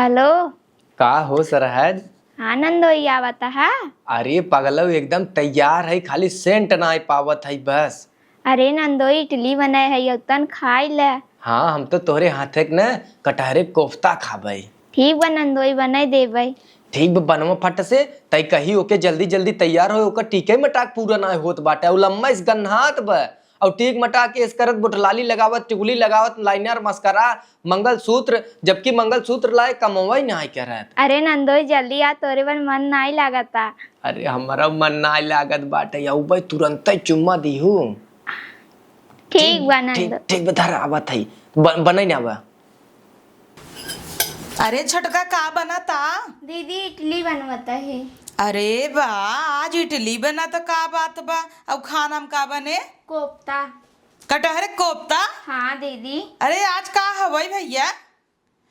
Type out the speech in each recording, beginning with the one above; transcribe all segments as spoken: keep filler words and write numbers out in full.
हेलो। का हो सरहज? हाँ नंदोई, आवत है। अरे पगलऊ, एकदम तैयार है, खाली सेंट नाहीं पावत है बस। अरे नंदोई, इडली बनाए है, अउतन खाइ ले। हाँ, हम तो तोहरे हाथे के न कटहरे कोफ्ता खाबै। ठीक बा नंदोई, बनाइ देबै। ठीक बा, बनवा फट से, तई कही ओके जल्दी जल्दी तैयार होइ, ओकर टीके मटाक पूरा नाहीं होत बाटे, अउ लम्मा इस गन्हात बा। अउ टीक मटाक इस करत बोटलाली लगावत, चुगली लगावत, लाइनर, मस्करा, मंगलसूत्र, जबकि मंगलसूत्र लाए कमवई नाहीं करत। अरे नंदोई, जल्दी आ, तोरे बर मन नाहीं लागता। अरे हमरा मन नाहीं लागत बाटे, अउबै तुरंतै चुम्मा दिहू। ठीक बा नंदोई। ठीक बा, धर आवत है, ब-, बनाई ना बा। अरे छोटका, का बनता? दीदी, इडली बनवत है। अरे बा, आज इडली बना त का बात बा? अउ खाना में का बने? कोफ्ता। कटहर कोफ्ता? हाँ दीदी। अरे आज का हवई भइया?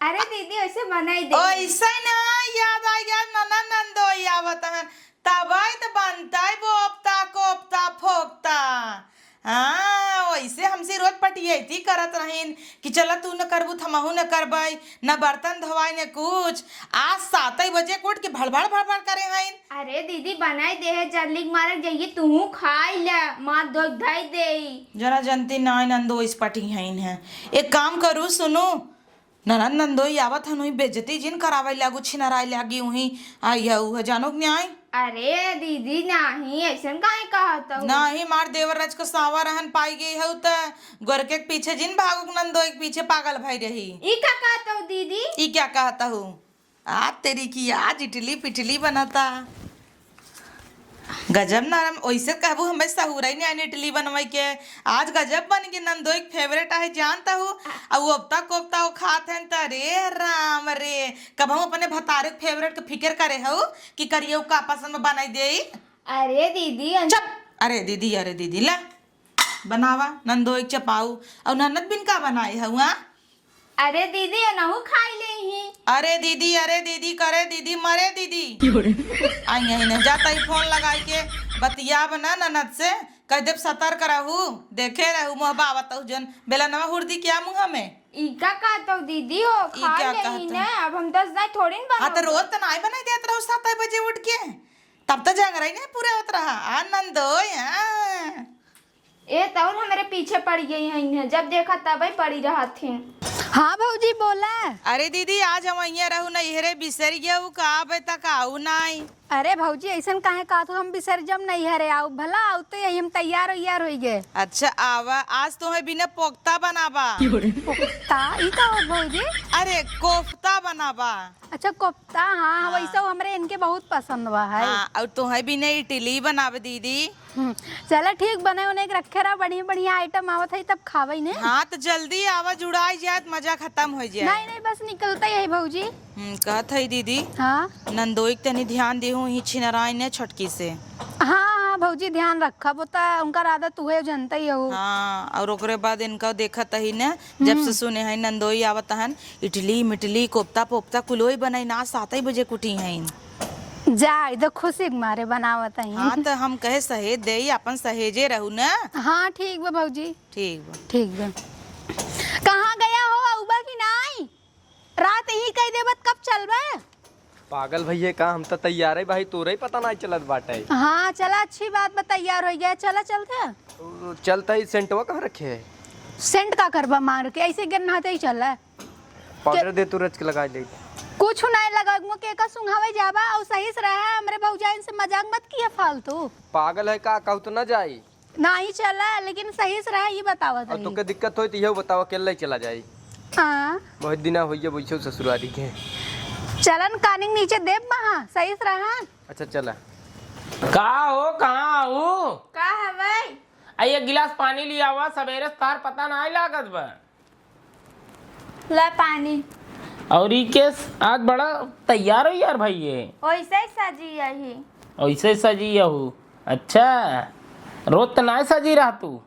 अरे दीदी, वैसे बनाई दे। ओइसे ना, याद आ गया, ननद नंदोई आवत हन, तबई त बनतई बोफ्ता, कोफ्ता, फोफ्ता। हाँ, वैसे हमसे रोज पटियैती करत रहिन कि चला तू न करबू त हमहू न करबई, न बर्तन धोवाई न कुछ। आज सातई बजे के उठ के भड़भड़ भड़भड़ करे हइन। अरे दीदी, बनाई दे है, जल्दी मारे जाइए, तू खाई ले, माँ दो धई देई। जना जनती नाई नंदोई इस पटी हइन है। एक काम करू, सुनू, ननद नंदोई आवत हन, हुई बेइज्जती जिन करावे लागू, छिनराए लागी हुई। आई है उ, जानो कि नाई? अरे दीदी, नाहीं, अइसन काहे कहत हऊ? नाहीं, मार देवर रच के सावा रहन पाई गई हऊ त गोरके के पीछे जिन भागू, नंदोई के पीछे पागल भई रही। ई का कहत हऊ दीदी? ई क्या कहत हऊ? आ तेरी की, आज इडली पिटली बनता। गजब नरम, ओइसे कहबू हमें सहूरई नाई इडली बनवई के। आज गजब बन गई, नंदोई के favourite आहे जानत हऊ। अउ ओफ्ता कोफ्ता वो खात हैं त रे राम रे, कबहू अपने भतारे के favourite के फिकर करे हऊ कि करियऊ का पसंद में बनाई देई? अरे दीदी, अन- चुप। अरे दीदी, अरे दीदी, ला बनावा, नंदोई के चपाऊ। अउ ननद बिन का बनाए हऊ, हाँ? अरे दीदी, एनहू खाई लेइहीं। अरे दीदी, अरे दीदी, करे दीदी, मरे दीदी। आई यही नहीं जाता ही फोन लगाई के बतियाब ना ननद से, कह देब सतर्क रहू, देखे रहू, मुँह बावत हऊ जन, बेलनवा हुर्दी क्या मुँह में? ई का कहत हऊ दीदी हो, ई खा क्या लेइहीं कहत ना, हऊ? अब हम दस दाई थोड़ी न हाँ, तो बनाऊ। रोज त नाई बनाई देत रहू सात बजे उठ के, तब तो जागराई नहीं पूरा होत रहा। आ नंदोई, हाँ। ए, तउन हमरे पीछे पड़ गई हैं, इन्हें जब देखा तबे पड़ी रहत हैं। हाँ भौजी, बोला। अरे दीदी, आज हम अइहें रहू नैहरे, बिसरि गयू का? अबे तक आऊ नाई। अरे भौजी, अइसन काहे कहत हऊ, हम बिसरि जब नैहरे आऊ, भला आऊ तो यही हम तैयार उइयार होइ गए। अच्छा आवा, आज तोहे बिना पोख्ता बनाबा। पोख्ता? ई का होत भौजी? अरे कोफ्ता बनाबा। अच्छा कोफ्ता, हाँ, हाँ। वैसे हमरे इनके बहुत पसंद बा है। हाँ, अउर तोहे बिना इडली बनाबे दीदी। हम्म, चला ठीक, बने उन्हें रखे रहा, बढ़िया बढ़िया item आवत है तब खावे ने। हाँ, तो जल्दी आवा, जुड़ाई जात, मजा खत्म हो जाए। नहीं नहीं, बस निकलते ही भौजी। हम्म, कहत है दीदी। हाँ। नंदोई के तनी ध्यान देहू, ही छिनराई ने छोटकी से। हाँ हाँ भौजी, ध्यान रखा, वो तो उनका आदत उहे जनते ही हो। हाँ, अउर ओकरे बाद इनका देखत ही ने, जब से हम्म। सुने हैं नंदोई आवत हन, इडली मिटली कोफ्ता पोफ्ता कुलोई बनाई ना, सातई बजे कुटी हैं। जा, इधर खुशी के मारे बनावत हईं। हाँ, त हम कहे सहेज देई, आपन सहेजे रहू न। हाँ, ठीक बा भौजी। ठीक बा। ठीक बा। कहाँ गया हो, अउबा कि नाई? रात यही कह देबत, कब चलबे? पागल भइया का, हम त तैयार है भाई, तोरे ही पता नाई चलत बाटे। हाँ, चला, अच्छी बात बा, तैयार हो गया, चला चलते हैं। चलता ही, सेंटवा कहाँ रखे है? सेंट का करबा मार के, ऐसे गिरना ही चल। पाउडर दे तू रच के लगा ले। कुछ नहीं लगा, मुँह के का सुंघावे जाबा और सही से रहा, हमरे भौजाइन से मजाक मत किया फालतू। पागल है का, कहू तो ना जाई। नहीं चला, लेकिन सही से रहा, ये बतावत और रही। तोके दिक्कत होई तो यह बताओ, अकेले ही चला जाई। हाँ। बहुत दिना होइए बैठो ससुरारी के। चलन कानिंग नीचे देब महा, सही से रहा। अच्छा चला। का हो, कहाँ हो? का हवै? आ, एक गिलास पानी लियावा, सबेरे से तार पता नाई लागत बा। ला पानी। और ई केस आज बड़ा तैयार हो यार भाई ये। ओइसे ही सजी यही। ओइसे ही सजी यहू। अच्छा, रोज त नाय सजी रह तू,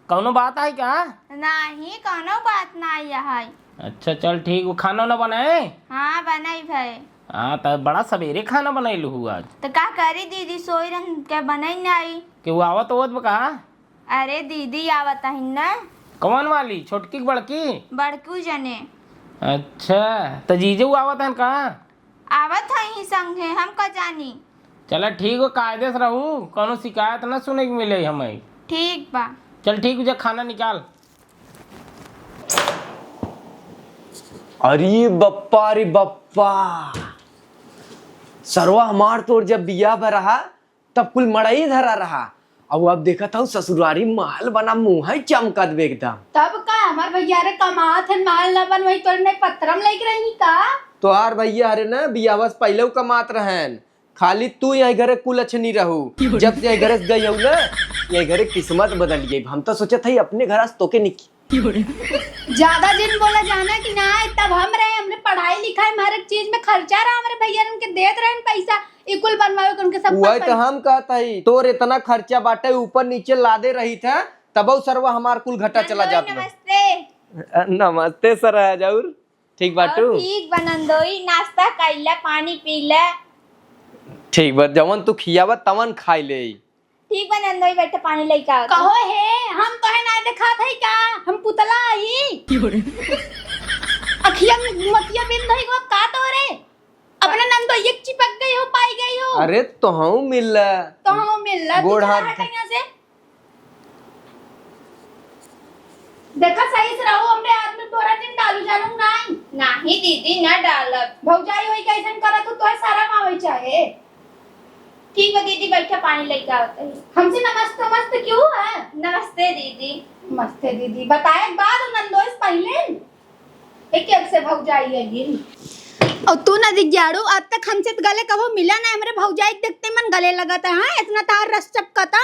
कौनो बात आई का? नाही, कौनो बात नाही है। अच्छा चल ठीक, वो खाना ना बनाए? हाँ, बनाई भाई। हाँ, त बड़ा सवेरे खाना बनैलू हू आज। त का करी दीदी, सोई रहन के बनाई नाही। के वो आवत होत बा का? अरे दीदी आवत हईन ना। कौन वाली, छोटकी के बड़की? बड़कू जने। अच्छा, त जीजू आवत हन का? आवत हई संगे, हम का जानी। चला ठीक बा, कायदे से रहू, कौनो शिकायत न सुने के मिले हमें। ठीक बा। चल ठीक बा, जा खाना निकाल। अरे बप्पा रे बप्पा, सरवा हमार तोर जब बियाह ब रहा तब कुल मड़ई धरा रहा। अब अब देखत हूँ ससुरारी महल बना, मुँह चमकत बे एकदम। तब का हमार भैया रे कमात है, महल न बन वही तोरे नहीं पत्थरम लेके रही का? तोहार भैया हरे न बियाह से पहले कमात रहन, खाली तू यही घरे कुलछनी रहू। जब से यही घरे से गई हऊ ना, यही घरे किस्मत बदल गई। हम तो सोचत हई अपने घर से तोके निकी ज्यादा जिन बोला जाना कि ना, तब हम रहे, हमरे पढ़ाई लिखाई में हर एक चीज में खर्चा रहा, हमरे भैया उनके देत रहन पैसा, ई कुल बनवावे के उनके सब वही तो पैसा। हम कहत हई, तोर इतना खर्चा बाटे, ऊपर नीचे लादे रही था, तबउ सरवा हमार कुल घटा चला जात बा। नमस्ते। अ, नमस्ते सर, आ जाउर। ठीक बाटू? और ठीक बा नंदोई, नाश्ता कइला, पानी पीला। ठीक बा, जवन तू खियावा तवन खाई ले। ठीक बा नंदोई, बैठे पानी लइके आवत। कहो हे, हम तोहे ना देखात हई का? हम पुतला हई? अखिया में मतिया बिंद होई गो का तोरे? अपने नंदोई एक चिपक गई हो, पाई गई हो। अरे तोहू मिल ला। तोहू मिल ला, तू गोड़ चला हाथ हट यहाँ से। देखा सही से रहो, हमरे हाथ में तोरा जिन डालू जानू नाई। नाही दीदी, ना डालब। भौजाई होई कैसन करत हो, तोहे शरम आवे चाहे। ठीक बा दीदी, बैठा, पानी लेके आवत है। हमसे नमस्ते वमस्ते क्यों है? नमस्ते दीदी। नमस्ते दीदी, बताए के बाद नंदोई से पहले एक एक से भौजाई है गिन। और तू ना दिग्याड़ू, आज तक हमसे तो गले कबो मिला ना, हमरे भौजाई के देखते मन गले लगत है, हाँ? इतना तार रस चपकता।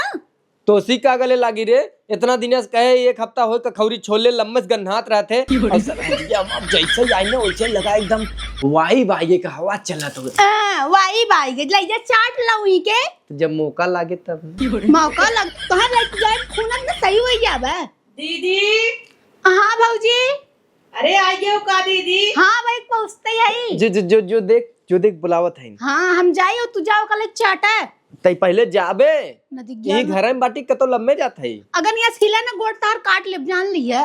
तोसी का गले लागी रे? इतना दिन से कहे, एक हफ्ता होय कखौरी छोले लम्बे से गन्हात रहत है। और सरहजिया माँ जैसे ही आई ना, वैसे लगा एकदम वाई बाइये का हवा चलत हुए। हाँ, वाई बाइये, लइजा चाट लाऊं ही के। तो जब मौका लागे तब। मौका लग, तोहर लग जाए खूनत में सही हो जाबे। दीदी। हाँ भौजी। अरे, आ गयो का दीदी? हाँ भाई, पहुँचते ही। जो, जो, जो, जो देख, जो देख, बुलावत है। हाँ, हम जाइयो, तू जाओ, कल चाटा। तई पहले जाबे। नदी ये ज्ञान। घर में बाटी कतो लम्बे जात है। अगर ये हिला ना, गोड़ तार काट लेब, जान लिया।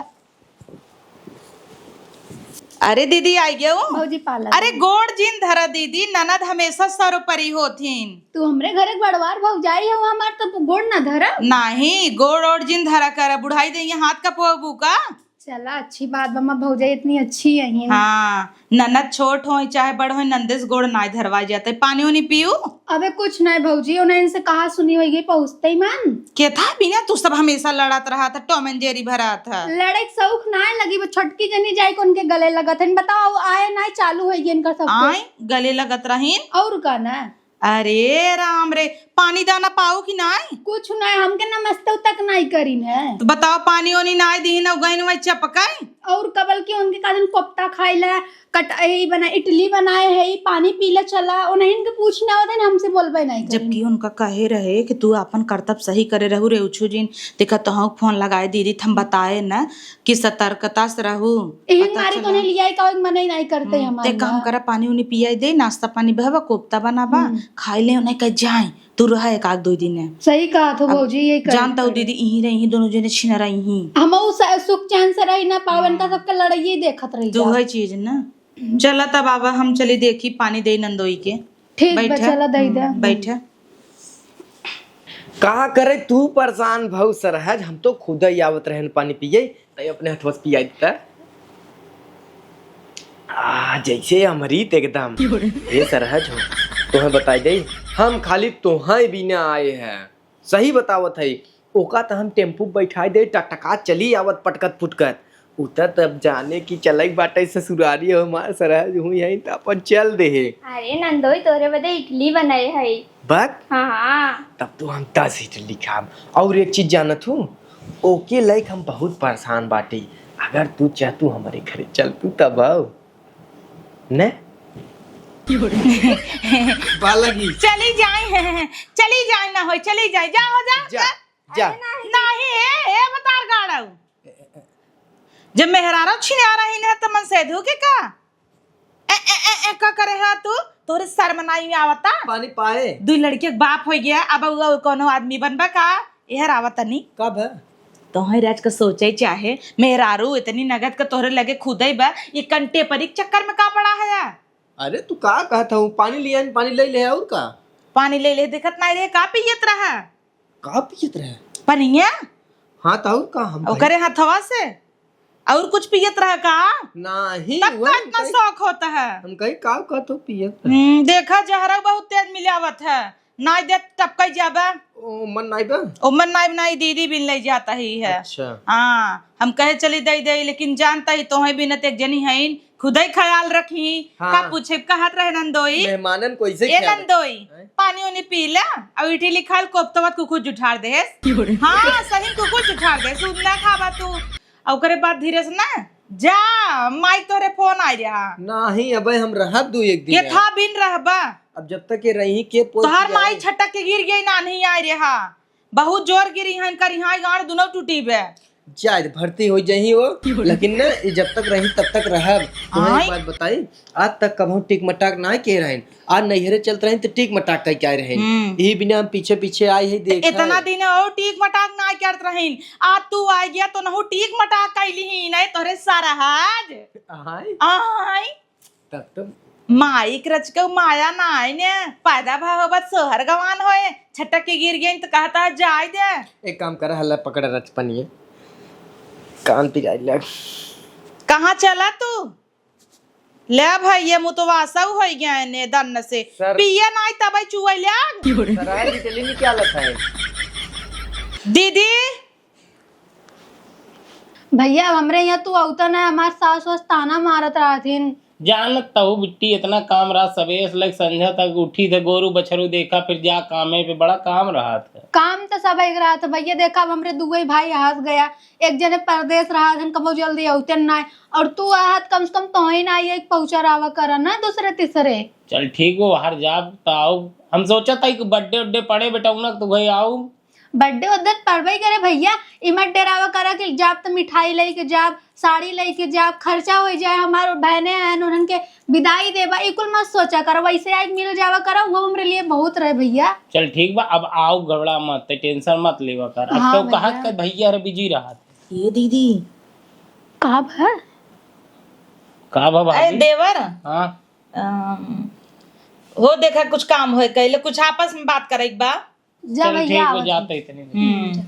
अरे दीदी, आ गयो। भौजी पाला अरे, दीदी। गोड़ जिन धरा दीदी, ननद हमेशा सरोपरी होथिन। तू हमरे घरे बड़वार भौजाई हो, हमार तो गोड़ ना धरा। नाही, गोड़ और जिन धरा करा, बुढ़ाई दे ये हाथ का पोबू का। चला, अच्छी बात बा, हमार भौजाई इतनी अच्छी है ही ना। हाँ, ननद छोट होय चाहे बड़ होय, नंदे से गोड़ नाय धरवाए जाते। पानी उनी पीऊ? अबे कुछ नाय भौजी, उन्हें इनसे कहा सुनी होई गई, पहुँचते ही मन। के था बिना, तू सब हमेशा लड़त रहा था, टॉम एंड जेरी भरा था। लड़े के शौक नाय लगी, वो छोटकी जनी जाए को उनके गले लगत है। बताओ, आए नाय, चालू होई गई इनका सब कुछ। आए, गले लगत रहीन। और का ना? अरे राम रे, पानी दाना पाऊ कि नाय? कुछ नाय, हमके नमस्ते तक नाय करीन है। तो बताओ, पानी ओनी नाय दीन, गइन वही चपकाए। और कबल की उनके का दिन कोफ्ता खाइला, कट-, यही बना, इडली बनाए है, पानी पीला चला, उन्हें इनके पूछना होता है ना, हमसे बोलबे नाय करीन। जबकि उनका कहे रहे कि तू आपन करतब सही करे रहू रे उछू जिन, देखा तोहू फोन लगाए दीदी, हम बताए ना, कि सतर्कता से रहू। एही पता मारे चला। तोने लियाई का, एक मनई नाई करते हम्म, हमारे ते काम यहाँ। करा, पानी उनी पियाई दे, नाश्ता पानी बहवा, कोफ्ता बनाबा, हम्म। खाई ले, उन्हें कह जाए, तू रहा एक आध दो दिन। सही कहा थो अब भौजी, ये कर जानता हूँ दीदी, यहीं रहे, यहीं दोनों जने छिना रही। हम उ स-, सुख चैन से रही ना पावन का, हम्म। सबके लड़ाई देखत रही तू जाओ। है चीज ना। चला तब आवा, हम चली देखी, पानी दे नंदोई के। ठीक बा, बैठा। चला, दई दे। हम्म, बैठा। का करे तू परेशान भऊ सरहज, हम तो खुद ही आवत रहन पानी पिए, तई अपने हथवा से पियाई देता। आ, जैसे अमृत एकदम। हे सरहज हो, तोहे बताई दे, हम खाली तोहे बिना आए हैं। सही बतावत है, ओका त हम टेम्पू बैठाई दे, टकटका चली आवत पटकत फुटकत। उ त तब जाने कि चलई बाटे ससुरारी, हमार सरहज हुई है त अपन चल दे हे। अरे नंदोई, तोरे बदे इडली बनाए है। बक? हाँ, हाँ। तब तो हम दस इडली खाब। और एक चीज जानत हूँ, ओके लाइक हम बहुत परेशान बाटी। अगर तू चाह, तू हमारे घरे चल, तू तब आओ। ने? बालगी। चली जाए, चली जाए ना होई, चली जाए, जा हो जा, जा, जा। जा। अरे नहीं। नहीं, ए, ए, बतार गाड़ू। जब मेहरारू छिनारा ही न, त मन से धू के का? ए, ए, ए, ए, का करे है तू? तोरे शर्म नाई आवता? पानी पाए। दू लड़के के बाप हो गया, अब उ कोनो आदमी बनबा का? एहर आवत तनी। कब है? तोहरे राज का सोचे चाहे, मेहरारू इतनी नगद का तोहरे लगे खुदे बा, ये कंटे पर एक चक्कर में का पड़ा है यार? अरे तू का कहत हऊ? पानी लिया, पानी ले ले, और का? पानी ले ले, देखत नाई रहे, का पियत रहा? का पियत रहे? पनिया? हाँ, तो और का हम ओकरे हथवा से? और कुछ पियत रहा का? नहीं, तब वह का हम इतना कही, शौक होता है? हम कही, "का कहत हो पियत रहे?" हम्म, देखा, जहरा बहुत तेज मिलावत है, नाई दे टपकई जाबा। ओ, मन नाई बा? ओ, मन नाई, नाई, दीदी बिन ले जाता ही है। अच्छा। हाँ, हम कहे चली दई दई, लेकिन जानता ही तोहे बिना ते एक जनी हईन, खुदे ख्याल रखी। हाँ। का पूछे, कहत रहे नंदोई? मेहमानन को ऐसे ए ख्याल रख-, नंदोई, हैं? पानी उनी पी ले, और इटली खाल कोफ्तवत कुकुर जुठार देस। हाँ, सही कुकुर जुठार देस, सूद ना खाबा तू। और ओकरे बाद धीरे से ना जा, माई तोरे फोन आए रहा। नाही, अबे हम रहब दू एक दिन के यार। था बिन रहबा? अब जब तक ये रही के पोस तोहार जाए। माई छटक के गिर गई, ना नहीं आए रहा। बहुत जोर गिरी हन, करिहाई गाड़ दुनो टूटी बे। जाए, भर्ती हो जाही वो, लेकिन ना, ये जब तक रही तब तक रहब। तुम्हें एक आय। बात बताई, आज तक कबहूँ टिक मटाक ना के रहन, आज नैहरे चलत रहन तो टिक मटाक कह के आए रहन। हम्म। यही बिना हम पीछे पीछे आए ही तो देख इतना है। दिन और टिक मटाक ना करत रहन, आज तू आ गया तो नहु टिक मटाक कैली ही नहीं तोरे सारा हाज। आय। आय। तब तो माई के रच के माया ना आए ने, पैदा भा होबत सोहर गवान होए, छटक के गिर गई तो कहता है, "जाए दे।" एक काम कर, हल्ला पकड़ रच पनिए, कान पिराए लग। कहाँ चला तू? ले भाई, ये मुतवासा हो गया है ने दन्न से। सर। पिए ना आई तब चुए लग। सर, आज इटली नहीं क्या लता है? दीदी, भैया, अब हमरे यहाँ तू अउता ना, हमार सास वास ताना मारत रहथिन। जानत तहु बिट्टी, इतना काम रहा, सबेरे से लग संझा तक उठी थे, गोरू बछरू देखा, फिर जा कामे पे, बड़ा काम रहा था। काम तो सब एक रहा था भैया, देखा अब हमरे दुए भाई हाथ गया, एक जने परदेस रहा थन, कबो जल्दी अउते ना, और तू आहत कम से कम तोहे ना आई, एक पहुँचा रहा करा ना दूसरे तीसरे। चल ठीक वो, हर जाब तो आओ, हम सोचा था कि बर्थडे उड्डे पड़े बेटा उनक तो भाई आओ। बर्थडे उस दिन पड़बे करे भैया, ई मत डेरावा करा कि जाब त मिठाई लेके जाब, साड़ी लेके जाब, खर्चा हो जाए, हमार बहने हैं, उन्हन के विदाई देबा, ई कुल मत सोचा करा, वैसे आइके मिल जावा करा, वो हमरे लिए बहुत रहे भैया। चल ठीक बा, अब आओ गड़बड़ा मत, ते टेंशन मत लेवा कर। अब हाँ तो कहा भैया। के भैया रे बिजी रहा। ये दीदी। का भा? का भा ए भाभी? देवर। हाँ। अम, हो देखा कुछ काम होए कैले, कुछ आपस में बात करे के बा। जा चल भैया, ठीक हो, आवत जाते हई। इतने में। हम्म।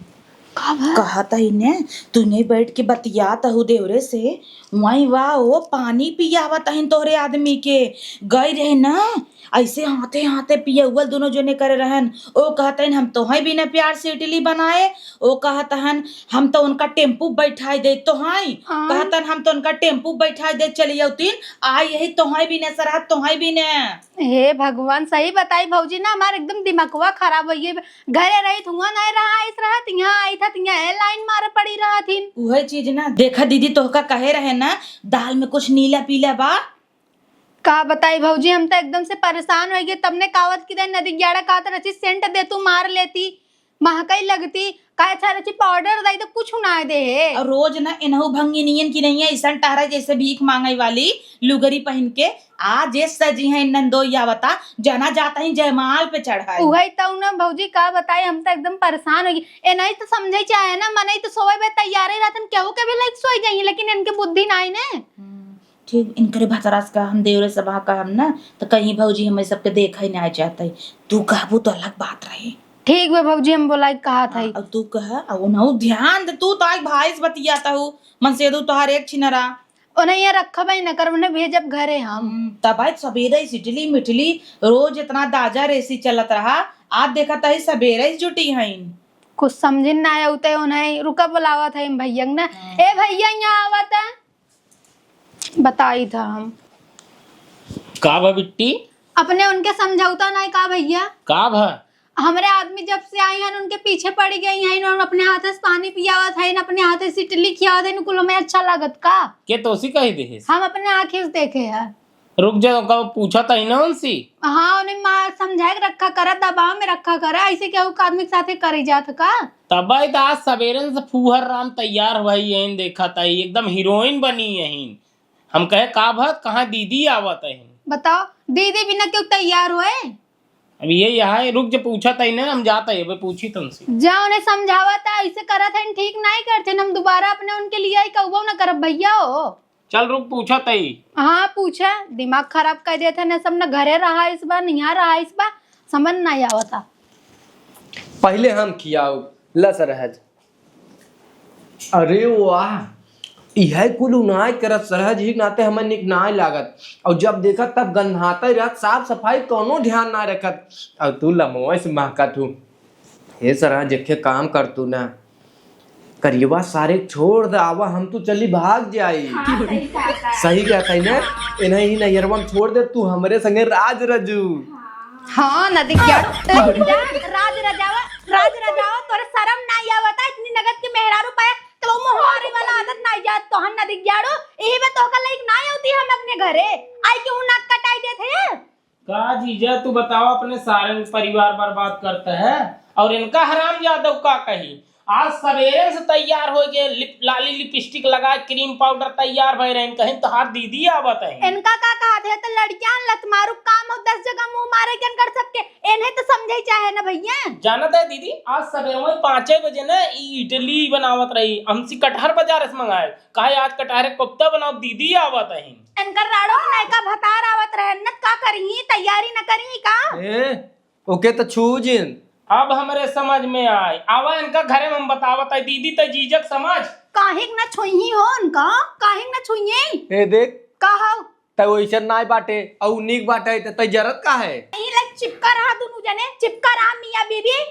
का भा? कहत हई ने, तूने बैठ के बतियात हऊ देवरे से, वहीं वाह, वो पानी पियावत हईन तोहरे आदमी के। गई रहे ना, ऐसे हाथे हाथे पियौवल दोनों जने करे रहन। ओ कहत हईन, "हम तोहे बिना प्यार से इडली बनाए।" ओ कहत हन, "हम तो उनका टेम्पू बैठाई दे तोहे।" हाँ। कहत हन, "हम तो उनका टेम्पू बैठाई दे, चली अउतीन, आ यही तोहे बिना सरहद, तोहे बिना।" हे भगवान, सही बताई भौजी ना, हमार एकदम दिमगवा खराब होइ गई। घरे रहित हुआँ नाहीं रहा, आइस रहत, यहाँ आइत हत, यहाँ ए लाइन मारे पड़ी रहत हिन। उहे चीज ना, देखा दीदी, तोहका कहे रहे ना, दाल में कुछ नीला पीला बा। का बताई भौजी, हम तो एकदम से परेशान होइ गए। तब ने कावत की दे नदी ग्याड़ा कात रची, सेंट दे तू मार लेती। महकई लगती, काहे छारे ची पाउडर दाई तो कुछ ना दे है। और रोज ना इनहु भंगिनियन की नहीं है, ऐसन टहरा जैसे भीख मांगे वाली लुगरी पहन के। आज ये सजी है नंदोई आवता, जना जाता ही जयमाल पे चढ़ाई। उहई तो ना भौजी का बताई, हम तो एकदम परेशान हो गई। ए नहीं तो समझे चाहे ना, मनई तो सोवे बे तैयार ही रहतन, केहू के भी लाइक सोई जाइए, लेकिन इनके बुद्धि ना आई ने। हम्म। ठीक, इनकरे भतरास का हम देवरे सभा का हम ना, तो कहीं भौजी हमें सबके देखा ही ना चाहते। तू कहबू तो अलग बात रही। ठीक बा भौजी, हम बोलाई कहा था। हाँ, और तू कह, और उन्हों ध्यान दे, तू तो आज भाई से बतियाता हूँ, मन से दू तोहार एक छिनरा। उन्हें ये रखब ही न कर, उन्हें भेजब घरे हम। हम्म, तब आज सबेरे इस इडली मिठली, रोज इतना दाजा रेसी चलत रहा, आज देखा तही सबेरे ही जुटी हईन। कुछ समझिन ना आया उते उन्हें, रुका बुलावा था इन भैया ना। हाँ। ए भैया, यहाँ आवा था। बताई था हम। का भा बिट्टी? अपने उनके समझौता नहीं का भैया? का भा? हमरे आदमी जब से आई हन, उनके पीछे पड़ी गई हैं, उन्होंने अपने हाथे से पानी पियावत हैं, अपने हाथे से इडली खियावत हैं, कुल हमें अच्छा लागत का? के तोसी कही देहिस? हम अपने आँखें से देखे हैं। रुक जा, ओका पूछा तही ना उनसे। हाँ, उन्हें माँ समझाए के रखा करा, दबाव में रखा करा, ऐसे केहू के आदमी के साथे करे जात का? तबे त आज सबेरन से फूहर राम तैयार हुआ ही, यहीन देखा तही, एकदम हीरोइन बनी यहीन। हम कहे, "का भत, कहाँ दीदी आवत है?" बताओ, दीदी बिना क्यों तैयार हुए? अब ये यहाँ है, रुक, जब पूछा तई ना, हम जाता है, अबे पूछी तुमसे। जा उन्हें समझावा ता, ऐसे करत है, ठीक नहीं करते, हम दोबारा अपने उनके लिए ही कहबो ना करब भैया हो। चल रुक, पूछा तई। हाँ पूछा, दिमाग खराब कर देते ना सब, ना घरे रहा इस बार, नहीं रहा इस बार, समझ नहीं आवता। पहले हम खियाओ, ला सरहज। अरे वाह, इहे कुल उनाय करत सरहज ही नाते हमें निक नाय लागत। और जब देखत तब गंधाते रहत, साफ सफाई कौनो ध्यान ना रखत। और तू लमोए से महकत हूँ। हे सरहज, एक काम कर तू ना, करियवा सारे छोड़ दे, आवा हम तू चली भाग जाई। हाँ, सही कहता है। सही कहता है ना? हाँ। इन्हें ही नैहरवा में छोड़ दे, तू हमरे संगे राज रजू। हाँ। हाँ, नदिक जाड़ू। राज रजावा, राज रजावा, तोरे शरम ना आवता, इतनी नगद के मेहरारू पाए, तो मुँह मारे वाला आदत ना जात तोहन नदिक जाड़ू, यही में तोहका लइक ना आवती हम अपने घरे, आई के हूँ नाक कटाई देत है। का जीजा, तू बताओ, अपने सारे परिवार बर्बाद करता है, और इनका हरामजादा का कही, आज सवेरे से तैयार हो गए, लिप-, लाली लिपस्टिक लगाए, क्रीम पाउडर तैयार भय रहे, कहीं तोहार दीदी आवत है। इनका का कहा थे, तो लड़कियां लत मारू काम हो, दस जगह मुंह मारे के अनकर सबके, इन्हें तो समझे चाहे ना भैया। जानत है दीदी, आज सवेरे में पाँचे बजे ना ई इडली बनावत रही, हमसे कटहर बाजार से मंगाए, काहे आज कटहर कोफ्ता बनाओ, दीदी आवत है। इनकर राड़ो के नयका भतार आवत रहे न, का करी, तैयारी न करी का? ए, ओके तो छू जिन। अब हमरे समझ में आए, आवा इनका घरे में हम बतावत है, दीदी त जीजक समझ। काहे के न छुइही हो उनका, काहे के न छुइही? ए देख। का हो? तै ओइसन नाय बाटे, अउ नीक बाटे, त तै जरत का है? यही लग चिपका रहा दुनू जने, चिपका रहा मियाँ बीबी।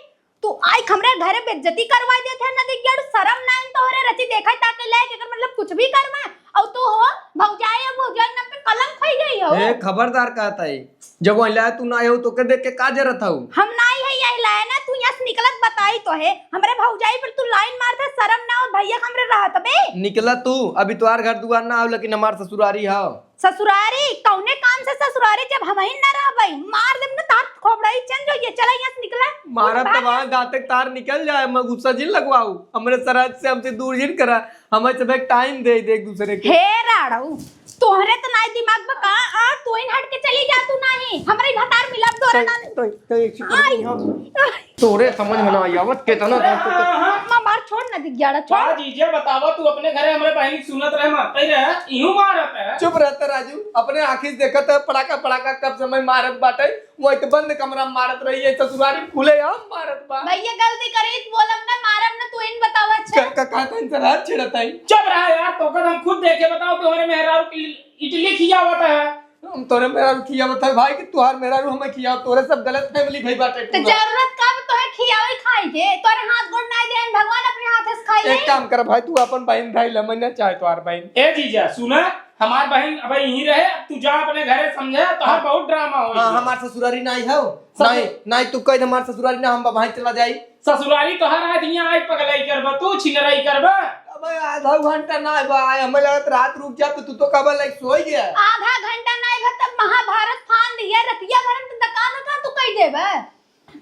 तू आई हमरे घरे बेइज्जती करवाई देत है ना, देख यार, शरम ना इन तोहरे रची देखा ताके लायक, एकर मतलब कुछ भी करवा। और तू हो भौजाई, अब भौजाई नाम पे कलंक होई गई हो। ए, खबरदार कहता है, जब वही लाया तू ना हो तो के देख के का जरत हऊ? हम ना ही है यही लाया ना, तू यहाँ से निकलत बताई तो है, हमरे भौजाई पर तू लाइन मारत है, शरम ना हो भैया हमरे रहत बे। निकला तू, अभी तोहार घर दुआर ना हो, लेकिन हमार ससुरारी हो। ससुरारी? कौने काम से ससुरारी जब हमहिन न रहबई? मार देब न तार खोपड़ाई चेंज होइए। चला यहाँ से निकला। मारब तब आँख दाँत के तार निकल जाए, मैं गुस्सा जिन लगवाऊ। हमरे सरहज से हमसे दूर जिन करा, हमें सब एक टाइम दे दे एक दूसरे के। हे राड़ऊ, तोहरे तो नाई दिमाग बा का? आ, तू इन हट के चली जा, तू नाही। हमरे भतार मिलब तोरा ना। तोरे समझ में ना आई आवत, केतना दांत तो। माँ, मार छोड़ ना, दिख जाड़ा, छोड़। का जीजे बतावा, तू अपने घरे हमरे बहिनी के सुनत रहे, मारते ही रहे, इहू मारत है। चुप रहता राजू, अपने आँखी से देखत है, पड़ाका पड़ाका कब समय मारत बाटे, वो एक बंद कमरा में मारत रही है, ससुरारी में खुले आम मारत बा। भैया गलती करी, बोलब ना, मारब ना, तू इन बतावा। अच्छा। का, का, का, का, इनसे रात छिड़त है। चुप रहा यार, तो कद हम खुद देखे, बताओ, तुम्हारे मेहरारू की इडली खियावत है। हम तोरे मेहरारू खियावत है भाई कि तुहार मेहरारू हमें खियाओ, तोरे सब गलत फैमिली भई बाटे तो पूरा। जरूरत का बा तोहे खियावे खाई के? तोरे हाथ गोड़ नाई देन, भगवान अपने हाथ से खाई एक ले। काम कर भाई, तू अपन बहिन धाई ले, मैं ना चाहे तुहार बहिन। ए जीजा, सुना, हमार बहिन अब यहीं रहे, तू जा अपने घरे, समझे? तोहार हाँ। बहुत ड्रामा हो हाँ, गया। हमार ससुरारी नाई हो। ससुर- नाई, नाई तू कह दे हमार ससुरारी ना, हम भाई चला जाई। ससुरारी तोहार आज यहाँ आई पगलाई करबा, तू छिनराई करबा। अबे आधा घंटा ना बा, आए, हमें लगत रात रुक जा, तो तू तो कब लाइक सोई गया। आधा घंटा ना बा, तब महाभारत फान दिया, रतिया भर में तो दुकान उठा तू कह देबा।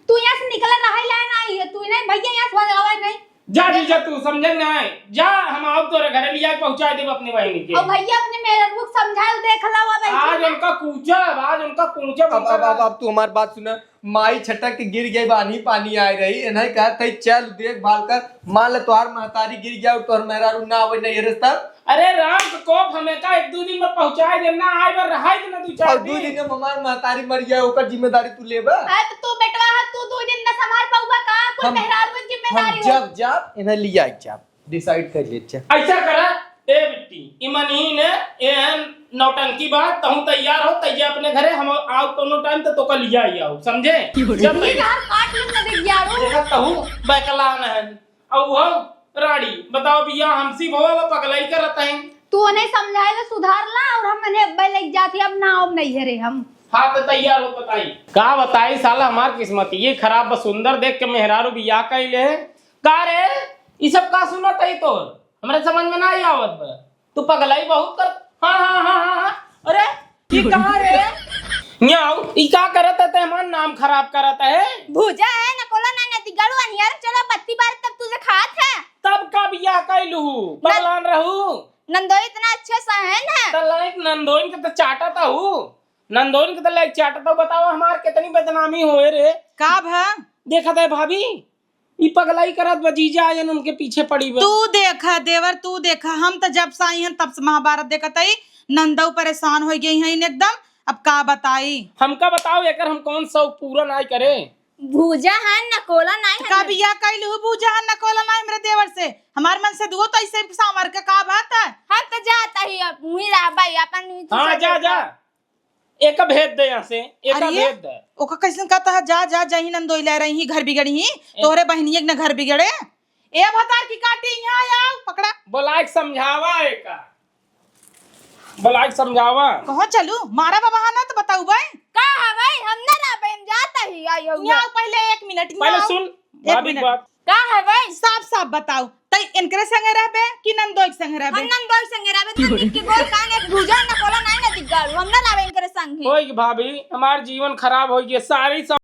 तू यहाँ से निकल रहा है, लाइन आई है, तू नहीं भैया यहाँ से भगावा नहीं। जा जीजा, तू समझे ना है, जा, हम आओ तोरे घरे लिया पहुँचा देब अपने बहिनी के। और भैया अपने मेहरारू को समझा, देख ला हुआ भाई। आज उनका कूचब, आज उनका कूचब, अब, उनका अब, अब, अब तू हमार बात सुना, माई छटक के गिर गई, बानी पानी आए रही, इन्हें कहा तई चल देखभाल कर, मान ले तोहार महतारी गिर गया और तोहर मेहरारू ना आवे नहीं रिश्ता। अरे राम के कोप हमें का एक दो दिन में पहुंचाए दे, ना आए बर रहाई के ना दू चार और दो दिन। दिन में हमार महतारी मर गया, ओकर जिम्मेदारी तू लेबा? अरे तो तू बेटवा है, तू दो दिन न संभाल पाऊबा का? कुल हम, मेहरारू की हम जिम्मेदारी हो। जब जाब, इन्हें लिया जाब। Decide कर ले, अच्छा। ऐसा करा, ए बिट्टी, ई मनहीन, एहन नौटंकी बात, तहूँ तैयार हो, तैयार अपने घरे, हम आओ कोनो टाइम तो तोका लिया ही आओ, समझे? जब ये यार काट ले ना दिख यारो। देखा तहूँ बैकलान है, और वो राड़ी, बताओ भैया, हमसी भवा वो पगलाई करत हैं। तू उन्हें समझाए ले सुधार ला, और हम उन्हें अब्बे लेके जाती, अब ना, अब नहीं है रे हम। हाँ, तो तैयार हो, बताई। का बताई साला, हमार किस्मत ये खराब, बस सुंदर देख के मेहरारू बियाह कैले। का रे, ई सब का सुनत है तोर? हमरे समझ में ना ही आवत बा। तू पगलाई बहुत कर। हाँ, हाँ, हाँ, हाँ, हाँ। अरे, ई कहाँ रे? न्याऊ, ई का करत है? ते हमार नाम खराब करत है। भूजा है, नकोला ना नदी गड़ू अनियार, चलो बत्ती बार तब तुझे खात है। तब का बियाह कैलू? ना- पगलान रहू। नंदोई इतना अच्छे सहन है। त लाइक नंदोइन के त चाटत हूँ। नंदोइन के तो लाइक चाटत हो, बताओ हमार कितनी बदनामी होए रे। का भा? देखत है भाभी, ई पगलाई करत बा, जीजा आयन उनके पीछे पड़ी बा। तू देखा देवर, तू देखा, हम त जब से आई हन तब से महाभारत देखत हई, नंदऊ परेशान होइ गई हईन एकदम। अब का बताई? हमका बताओ, एकर हम कौन शौक पूरा नाई करे? भूजा हन, नकोला नाई हन। का बिया कइलू, भूजा हन, नकोला नाई हमरे देवर से? हमार मन से दुओ तो ऐसे सांवर के का बात है? हम तो जात ही, अब वहीं रहबई, अपन वहीं हाँ, जा, जा। एका भेज दे यहाँ से, एका अरे, भेज दे। ओका कैसन कहता है, जा, जा, जही नंदोई ले रही ही, घर बिगड़ी ही, ए। तोहरे बहनिया के न घर बिगड़े। ए भतार की काटी, यहाँ आओ, पकड़ा। बोलाइक समझावा एका। बोलाइक समझावा। कहाँ चलू? मारा बाबा है ना तो बताऊ बई। का है बई? हम ना रहबे, हम जाता ही, आई हो यहाँ आओ, पहले एक मिनट, यहाँ पहले आओ। सुन, एक भाभी की मिनट। बात। का है बई? साफ साफ बताओ, तई इनकरे संगे रहबे कि नंदोई के संगे रहबे? हम नंदोई के संगे रहबे, तो निक के गोल कान एक भूजा नकोला नाई ना दिख गाड़ू, हम ना रहबे इनकरे संगे। होई कि भाभी, हमार जीवन खराब होई गया, सारी सब